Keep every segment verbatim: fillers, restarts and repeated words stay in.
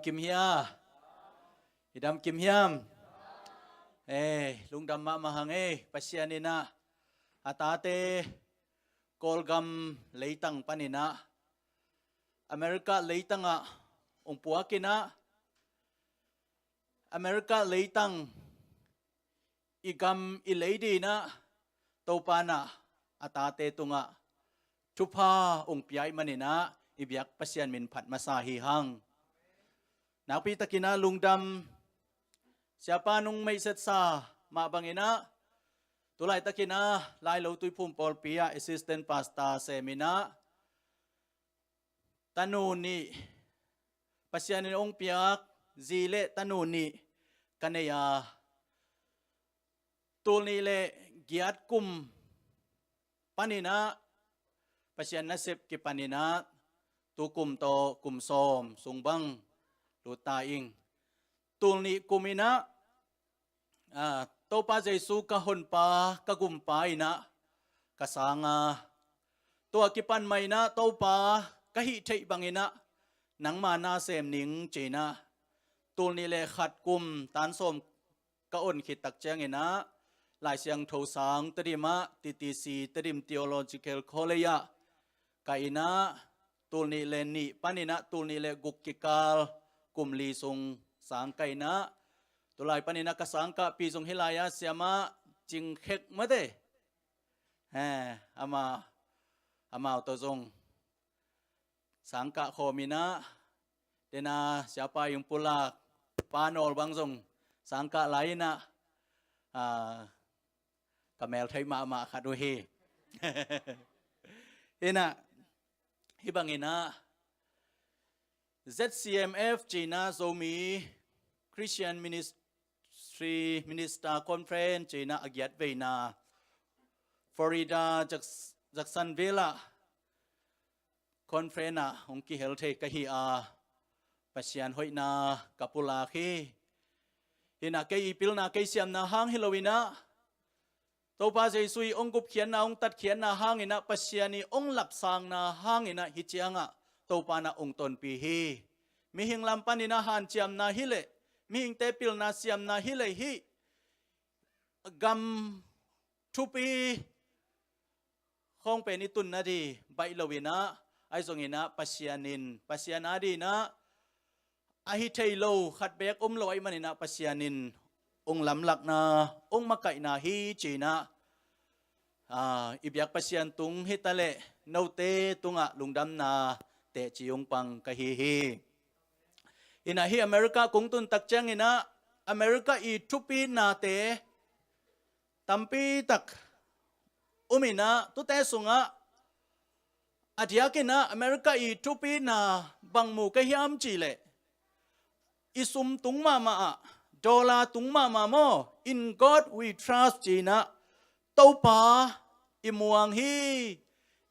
Kim hia? I dam kim hiam? Eh, lungdam mahmah hang ei, Pasian in ah a tate Kawlgam leitang panin ah America leitang ah hong puak in ah America leitang i gam i lei dingin ah Topa in ah a tate tungah thupha hong pia ahih manin ah i biak Pasian min phat masa hi hang. Nakpi takin ah lungdam, siapa nung meihsetsa mah bangin ah tulaitakin ah Lailo Tuiphum pawlpi ah assistant pastor sem in ah tanu nih, Pasian in hong piak zi le tanu nih ka nei a, tul nih le giat kum panin ah Pasian nasep kipan in ah tu kum tawh kum sawm sung bang lut ta ing. Tul nih kum in ah, ah, Topa Jesu ka honpa, ka gumpa in ah ka sang a, tua kipan mah in ah Topa, ka hih theih bangin ah nangma na sem ning ci in ah tul nih le khat kum tan sawm ka on khit tak ciangin ah Lai Siangtho sang Tedim ah, T T C, Tedim Theological College ah ka in ah tul nih le nih panin ah tul nih le guk kikal kum li sung sang ka in ah, tulai panin ah ka sangkahpih zong hih lai ah siamah Cing Khek mate, he, ama, amau tawh zong sangkah khawm in ah, dena siapa ing pulak Pa Nawl bang zong sangkah lai in ah, ah, ka mel theih mahmah khat uh hi. In ah hih bangin ah Z C M F ci in ah Zomi Christian Ministry Minister Conference ci in ah a giat veina Florida Jacks-, Jacksonville ah conference ah hong kihel thei ka hi a, Pasian hoihna ka pulak hi. In ah kei i pilna kei siamna hang hi lo in ah Topa Jesu i hong gupkhiatna, hong tatkhiatna hangin ah, Pasian i hong lapsangna hangin ah hih ciangah Topa in ah hong tonpih hi. Mihing lam panin ah hanciamna hi leh, mihingte pilna siamna hi leh, hih gam thupi khawng pen i tun nading baih lo in ah, ahi zongin ah Pasian in, Pasian adingin ah a hi thei lo khat beek om lo ahih manin ah Pasian in hong lamlahna, hong makaihna hi ci in ah, ah, i biak Pasian tung hi ta leh note tungah lungdamna teci hong pang ka hi hi. In ah hih America kong tun tak ciangin ah America i thupinate tampi tak om in ah, tute sungah a diakin ah America i thupina bang mu ka hiam cih leh, i sum tung mahmah ah, dollar tung mahmah maw, "In God we trust," ci in ah Topa i muang hi,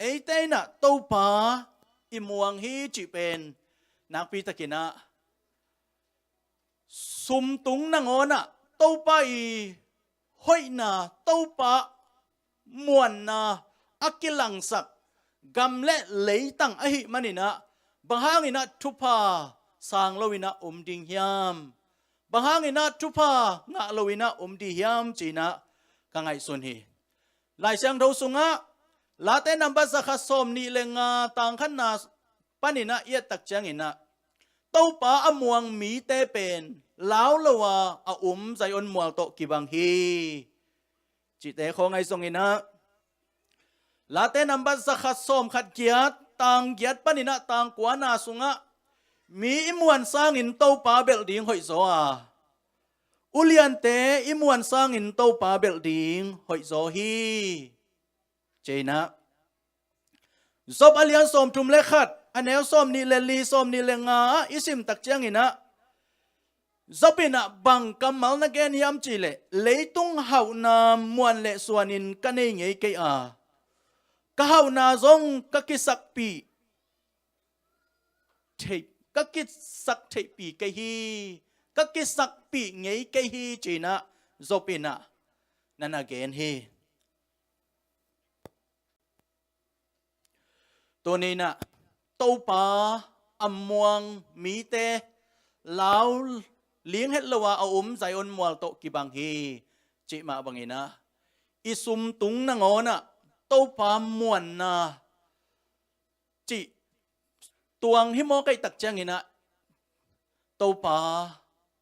eite in ah Topa i muang hi cih pen nakpi takin ah sum tung nangawn ah Topa i hoihna, Topa muanna a kilangsak gam le leitang ahih manin ah, bang hangin ah thupha sang lo in ah om ding hiam? Bang hangin ah thupha ngah lo in ah om ding hiam ci in ah ka ngaihsun hi. Lai Siangtho sungah Late nambat zakhat sawmnih le nga tang khatna panin ah i et tak ciangin ah, Topa a muang mite pen lau lo a a um Zion mual tawh kibang hi, cihte khawng ahi zongin ah, Late nambat zakhat sawmkhat giat, tang giat panin ah tang kuana sungah, mi i muan sangin Topa belh ding hoihzaw a, uliante i muan sangin Topa belh ding hoihzaw hi, ci in ah. Job a lian sawmthum le khat, a neu sawmnih le li, sawmnih le nga ah i sim tak ciangin ah, Job in ah bang kammal na gen hiam cih leh, "Leitung hauhna muan le suanin ka nei ngei kei a, ka hauhna zong ka kisakpih theih, ka kisak theihpih kei hi, ka kisakpih ngei kei hi," ci in ah Job in ah na na gen hi. Tuni in ah Topa a muang mite, lau ling het lo a a um Zion mual tawh kibang hi. Cih mah bangin ah i sum tung nangawn ah Topa muanna cih tuang hi maw, ka hih tak ciangin ah Topa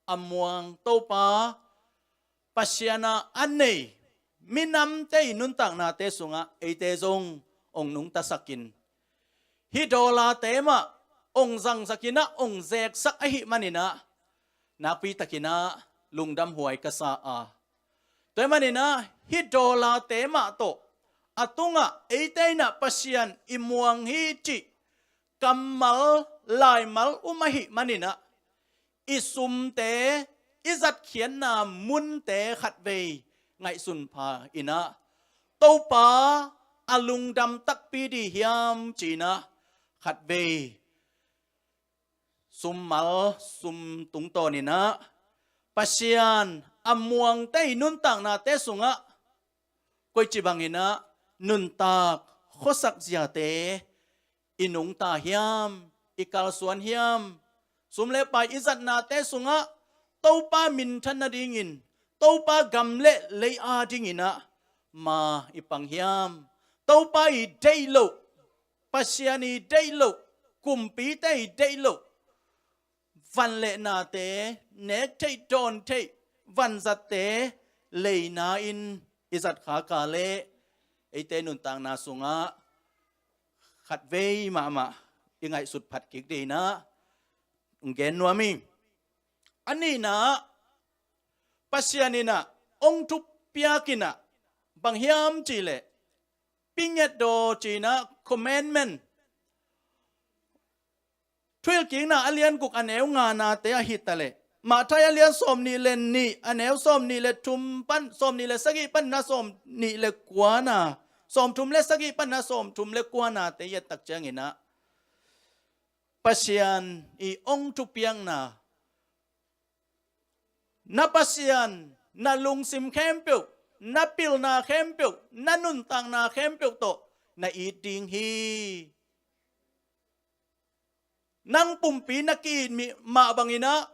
a muang, Topa Pasian a a nei minamte i nuntaknate sungah eite zong hong nungtasak in, hih dollar-te mah hong zangsak in ah hong zeksak ahih manin ah nakpi takin ah lungdam huai ka sa a. Tua ahih manin ah hih dollar-te mah tawh a tungah eite in ah Pasian i muang hi cih kammal laimal um ahih manin ah i sumte, i zatkhiatna munte khatvei ngaihsun pha in ah, Topa a lungdam takpi ding hiam ci-in ah khatvei summal sum tungtawnin ah Pasian a muangte i nuntaknate sungah koici bangin ah nuntak khuasak ziate i nungta hiam, i kalsuan hiam? Sum le pai i zatnate sungah Topa minthan nadingin, Topa gam le lei adingin ah ma i pang hiam? Topa i deih loh, Pasian i deih loh, kumpite i deih loh, van le nate, nek theih dawn theih vanzatte leina in i zat khak a leh eite nuntakna sungah khatvei mahmah i ngaihsut phat kik ding in ah hong gen nuam hi. A nihna ah Pasian in ah hong thupiak in ah bang hiam cih leh, pingetdaw ci-in ah commandment, Thuhilhkikna a lian guk a neu nganate ahi ta leh, Matthai a lian sawmnih le nih a neu sawmnih le thum pan, sawmnih le sagih pan na sawmnih le kuana, sawmthum le sagih pan na sawmthum le kuanate i et tak ciangin ah Pasian i hong thupiakna, na Pasian na lungsim khempeuh, na pilna khempeuh, na nuntakna khempeuh tawh na it ding hi. Nang pumpi na ki-it mah bangin ah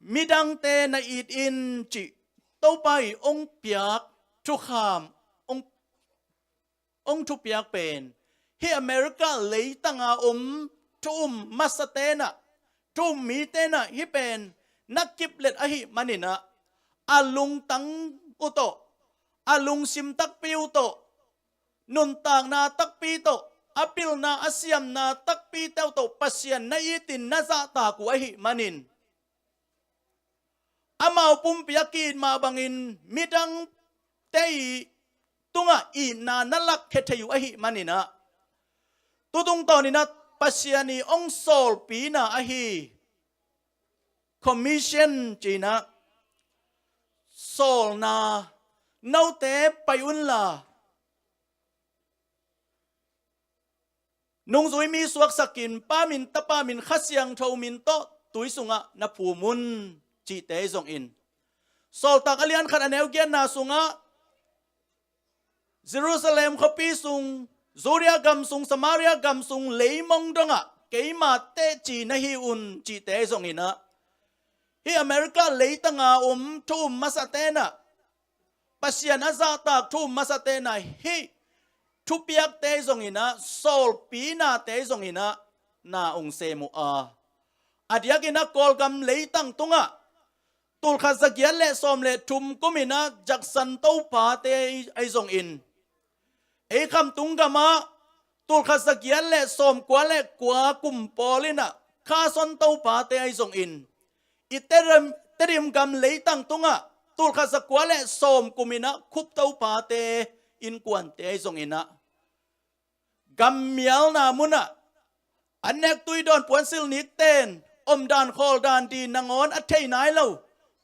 midangte na it in cih Topa i hong piak thukham, hong, hong thupiak pen hih America leitanga om thu um masate in ah, thu um mite in ah hih pen na kiplet ahih manin ah a lungtang uh tawh, a lungsim takpi uh tawh, nuntakna takpi tawh, a pilna a siamna takpite uh tawh Pasian na itin na zahtak uh ahih manin, amau pumpi a ki-it mah bangin midangte i tungah itna na lakkhia thei uh ahih manin ah, tu tungtawnin ah Pasian i hong sawlpina ahi commission ci-in ah sawlna, note pai unla, nungzui mi suaksakin Pa min, Tapa min, Kha Siangtho min tawh tui sungah na phum un cihte ahi zongin, Sawltak a lian khat a neu giatna sungah Jerusalem khuapi sung, Judea gam sung, Samaria gam sung, leimong dongah keima teci na hi un cihte ahi zongin ah, hih America leitanga om thu um masate in ah Pasian a zahtak thu um masate in ah hih thupiakte ahi zongin ah, sawlpinate ahi zongin ah na hong sem uh a, a diakin ah Kawlgam leitang tungah tulkhat zagiat le sawm le thum kumin ah Jackson topate ahi zongin, ei Khamtung gamah tulkhat zagiat le sawmkua le kua kum pawlin ah Carson topate ahi zongin, i Tedim, Tedim gam leitang tungah tulkhat zakua le sawm kumin ah Khup topate innkuante ahi zongin ah, gammialna munah an nek tui dawn puansilh nikten omdan khawldan ding nangawn a thei nai lo,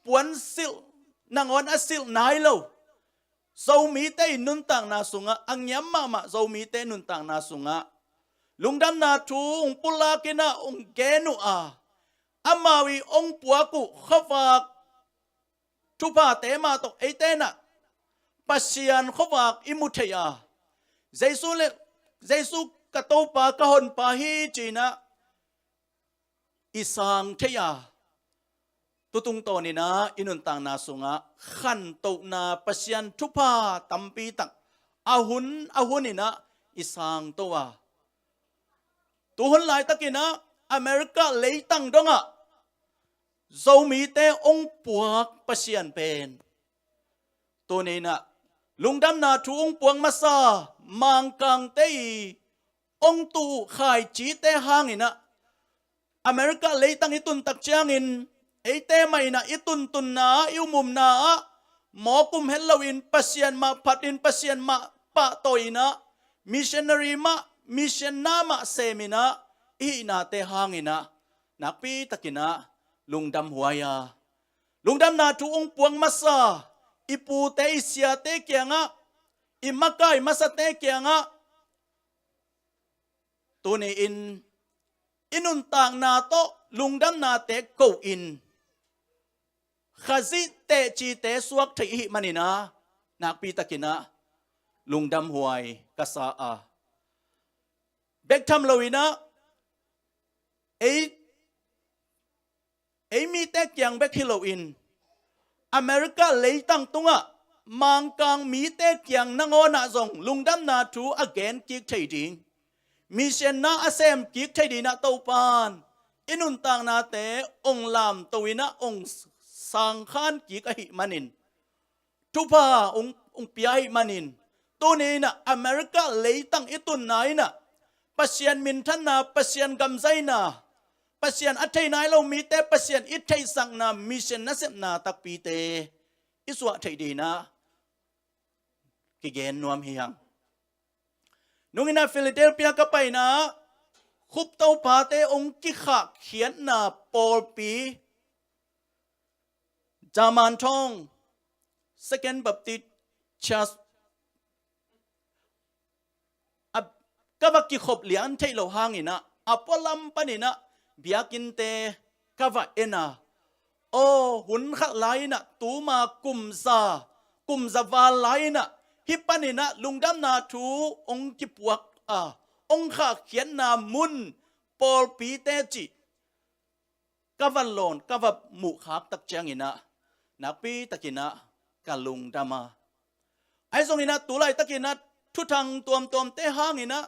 puansilh nangawn a silh nai lo Zomite i nuntakna sungah, a ngiam mahmah Zomite nuntakna sungah lungdamna thu hong pulak in ah hong gen uh a, amau i hong puak uh khuavak thuphate mah tawh eite in ah Pasian khuavak i mu thei a, Jesu le, Jesu ka Topa ka Honpa hi ci-in ah i sang thei a, Tutung tawninah i nuntakna sungah khantohna Pasian thupha tampi tak a hun a huninah i sangto a, tuhun laitakinah America leitang dongah Zomite ong puak Pasian pen tuninah lungdamna thu ong puak masa Mangkangte i ong tuh uh khaicite hanginah America leitang i tuntak ciangin eite mah inah i tuntunna ah, i umumna ah mawkum het loin Pasian mah phatin Pasian mah pahtawi inah missionary mah, missionary mah seminah i hihnate hanginah nakpi takinah lungdam huai a, lungdamna thu ong puak masa i pute i siate kiangah, i makai masate kiangah tuni-in i nuntakna tawh lungdamnate ko-in Khazih tehcite suak thei i hih maninah nakpi takinah lungdam huai ka sa a, bek tham loinah ei ei mite kiang bek hi loin America leitang tungah Mangkang mite kiang nangawnah zong lungdamna thu a gen kik thei ding, missionary a sem kik thei dinah Topan i nuntaknate ong lamto inah ong sangkhan kik ahih manin thupha ong, ong pia ahih manin tuni inah America leitang i tunna inah Pasian minthanna, Pasian gamzaina, Pasian a thei nai lo mite Pasian i theihsakna mission nasepna takpite i suah theih dinah kigen nuam hi hang. Nunginah Philadelphia ka painah khuptopate ong kikhahkhiatna pawlpi German thong Second Baptist Church a ka va kikhop lian theih loh hanginah a pualam paninah biakinnte ka va en a, aw hun khat lai-inah tuma kumza kumza val lai-inah hih paninah lungdamna thu ong kipuak a ong khahkhiatna mun pawlpite cih ka va lawn ka va muhkhak tak cianginah nakpi takinah ka lungdam a, ahi zonginah tu laitakinah thuthang tuamtuamte hanginah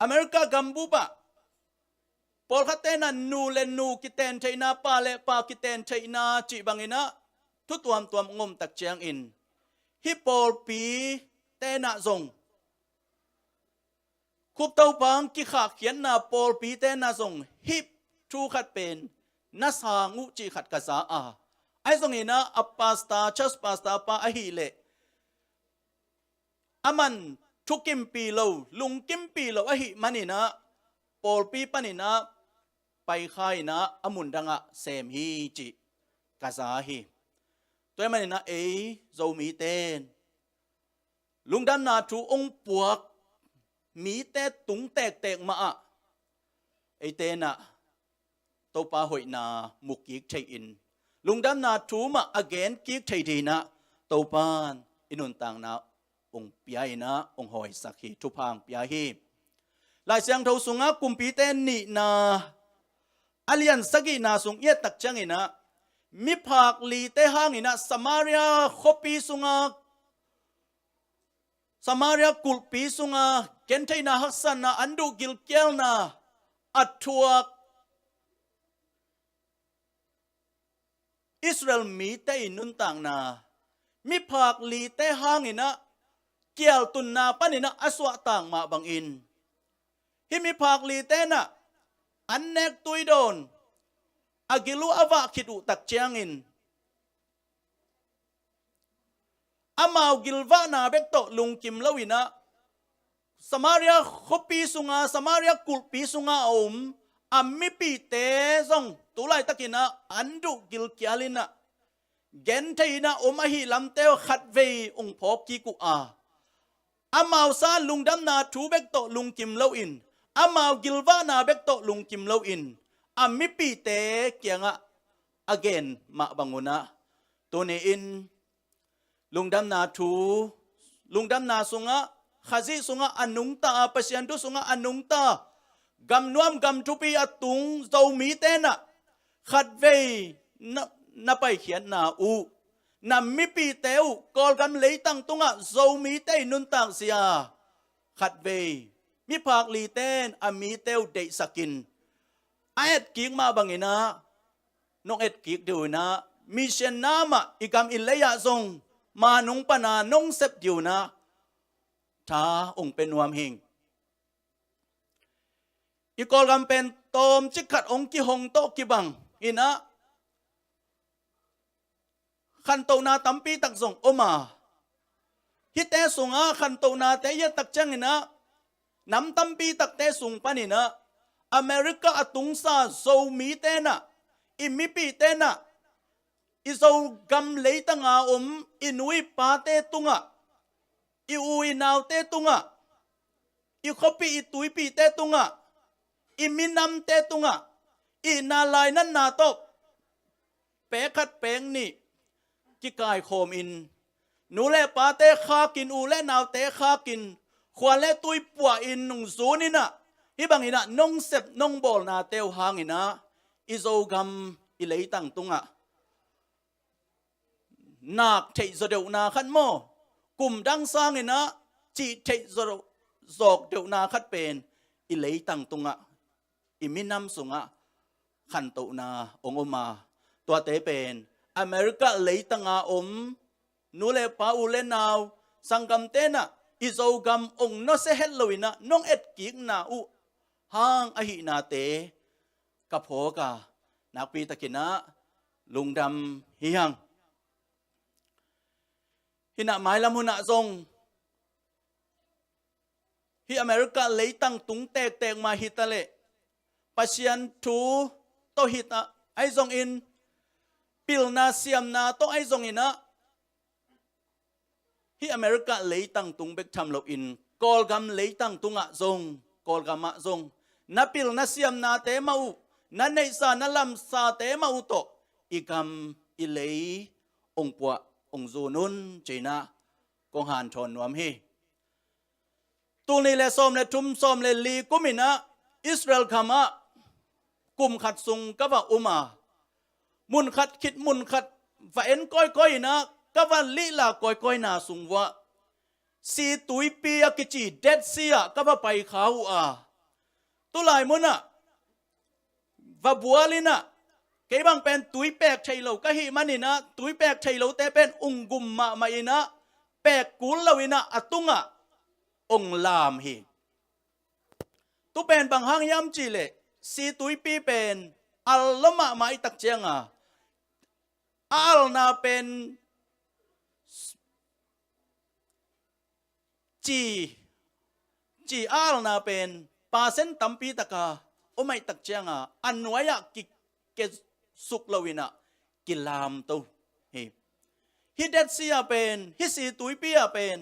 America gambup ah pawlkhatte na nu le nu kiten theihna, pa le pa kiten theihna cih banginah thu tuamtuam ong om tak ciangin hih pawlpite na zong khuptopa kikhahkhiatna pawlpite na zong hih thu khat pen na sang uh cih khat ka za a, ahi zonginah a pastor, church pastor pa ahih leh aman thukimpih lo, lungkimpih lo ahih maninah pawlpi paninah paikha inah a mundangah sem hi cih ka za hi. Tua ahih maninah ei Zomite in lungdamna thu ong puak mite tung tektek mahah eite inah Topa hoihna mu kik thei-in lungdamna thu mah a gen kik thei dinah Topan i nuntakna ong pia inah ong hawisak hi, thupha ong pia hi. Lai Siangtho sungah Kumpite nihna a lian sagihna sung i et tak cianginah miphak lite hanginah Samaria khuapi sungah Samaria kulhpi sunga gentheihna haksatna an duh gilkialna a thuak Israel mite i nuntakna miphak lite hanginah kialtunna paninah a suahtak mah bangin hih miphak lite inah an nek tui dawn a gil uh a vah khit uh tak ciangin amau gilvahna bek tawh lungkim loinah Samaria khuapi sunga, Samaria kulhpi sunga a om a mipihte zong tu laitakinah an duh gilkial inah genthei inah om ahih lamte uh khatvei ong phawk kik uh a, amau san lungdamna thu bek tawh lungkim loin amau gilvahna bek tawh lungkim loin a mipihte kiangah a gen mah bangunah tuni-in lungdamna thu, lungdamna sungah, Khazih sungah a nungta a, Pasian thu sungah a nungta, gamnuam gamthupi a tung Zomite inah Khatvei na, na paikhiatna uh, na mipite uh, Kawlgam leitang tungah Zomite i nuntakzia, khatvei miphak lite in a mite uh deihsakin a etkik mah bangin ah, nong etkik dih uh in ah, mission na mah i gam i lei ah zong manung pana nong sep dih uh in ah, tha ong pia nuam hing. I Kawlgam pen tawmcik khat ong kihong tawh kibang in ah, khantohna tampi tak zong om a, hihte sungah khantohnate i et tak ciangin ah, nam tampi takte sung panin ah, America a tungsa Zomite in ah, i mipite in ah, i Zogam leitanga om i nu i pate tungah, i u i naute tungah, i khuapih i tuipihte tungah, i minamte tungah, i na lainatna tawh pek khat pek nih kikaikhawm in, nu le pate khakin, u le naute khakin, khua le tui puah in nung zun in ah, hih bangin ah nong sep nong bawlnate uh hangin ah, i Zogam i leitang tungah nak theih zaw deuhna khat maw, kum dang sangin ah cih theih zaw, zawk deuhna khat pen i leitang tungah, i minam sungah khantohna ong om a, tuate pen America leitanga om nu le pa, u le nau, sanggamte in ah i Zogam ong nusia het lo in ah nong etkikna uh hang ahihnate ka phawk a, nakpi takin ah lungdam hi hang. Hi in ah mailam hun ah zong, hih America leitang tung tektek mah hi ta leh, Pasian thu tawh hi ta, ahi zongin pilna siamna tawh ahi zongin ah, hih America leitang tung bek tham loin Kawlgam leitang tungah zong, Kawlgam ah zong na pil na siamnate mah uh, na neihsa na lamsate mah uh tawh i gam i lei ong puah ong zun un, ci-in ah kong hanthawn nuam hi. Tul nih le sawm le thum, sawm le li kum in ah Israel gam ah kum khat sung ka va um a, mun khat khit mun khat va en kawikawi in ah ka va lihla kawikawina sung uah, si tuipi a kici Dead Sea ah ka va pai kha uh a, tulai mun ah va bual in ah, kei bang pen tuipek thei lo ka hih manin ah, tuipek thei lote pen ung gum mahmah in ah, pek kul lo in ah a tungah ong lam hi. Tu pen bang hang hiam cih leh, si tuipi pen al lua mahmah ahih tak ciang a, a alna pen ci, ci a alna pen percent tampi tak a om ahih tak ciang a, a nuai ah ki, kia suk lo in ah kilam to hi. Hih Dead Sea pen, hih si tuipi ah pen,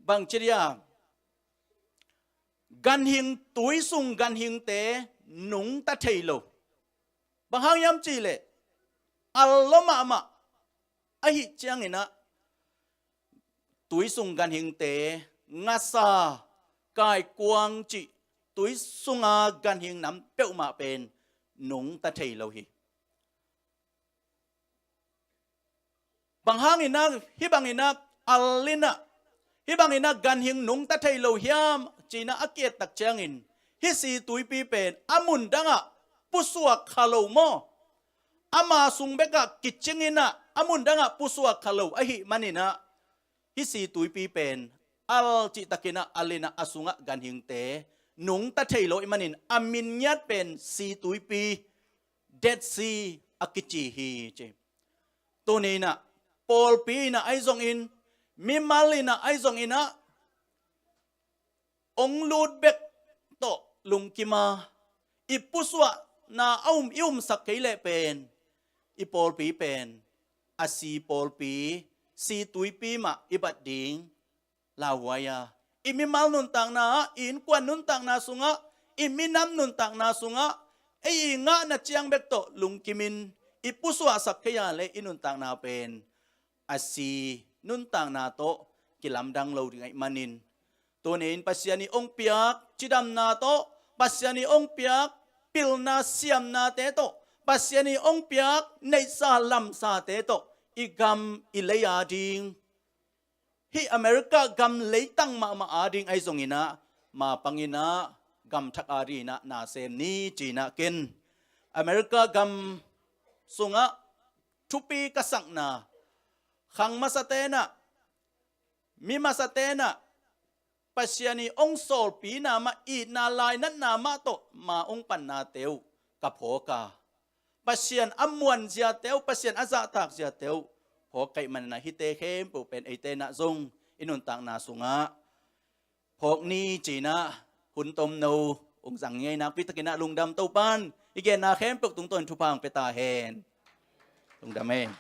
bangci dia, ganhing, tui sung ganhingte nungta thei lo. Bang hang hiam cih leh, al lua mahmah ahih ciangin ah, tui sung ganhingte, ngasa, kaikuang cih, tui sunga ganhing nam peuhmah pen nungta thei lo hi. Bang hangin ah, hih bangin ah, al in ah, hih bangin ah ganhing nungta thei lo hiam, ci-in ah a ki-et tak ciangin, hih si tuipi pen a mun dangah pusuak kha lo maw? Ama sung bekah kicing in ah, a mun dangah pusuak kha lo ahih manin ah, hih si tuipi pen al cih takin ah al in ah, a sungah ganhingte nungta thei lo ahih manin a min ngiat pen si tuipi, Dead Sea a kici hi, ci. Tuni in ah, pawlpi in ah ahi zongin, mimal in ah ahi zongin ah, ong lut bek tawh lungkim a, i pusuahna a um, i umsak kei leh pen, i pawlpi pen a si pawlpi, si tuipi mah i bat ding lauhuai a, i mimal nuntakna ah, i innkuan nuntakna sungah, i minam nuntakna sungah, ei i ngahna ciang bek tawh lungkimin i pusuahsak kei a leh i nuntakna pen a si nuntakna tawh kilamdang lo ding ahih manin, tuni in Pasian i ong piak cidamna tawh, Pasian i ong piak pilna siamnate tawh, Pasian in hong piak neihsa lamsate tawh i gam i lei ading, hih America gam leitang mahmah ading ahi zongin ah, mapang in ah gam thak ading in ah na sem ni ci-in ah ken America gam sungah thupi ka sakna, khang masate in ah, mi masate in ah, Pasian in hong sawlpina mah, itna lainatna mah tawh ma hong pannate uh ka phawk a, Pasian a muanziate uh, Pasian a zahtakziate uh phawk ka hih manin ah hihte khempeuh pen eite in ah zong i nuntakna sungah phawk ni ci-in ah hun tomno hong zang ngei nakpi takin ah lungdam. Topa'n i genna khempeuh tungtawnin thupha hong pia ta hen. Lungdam e.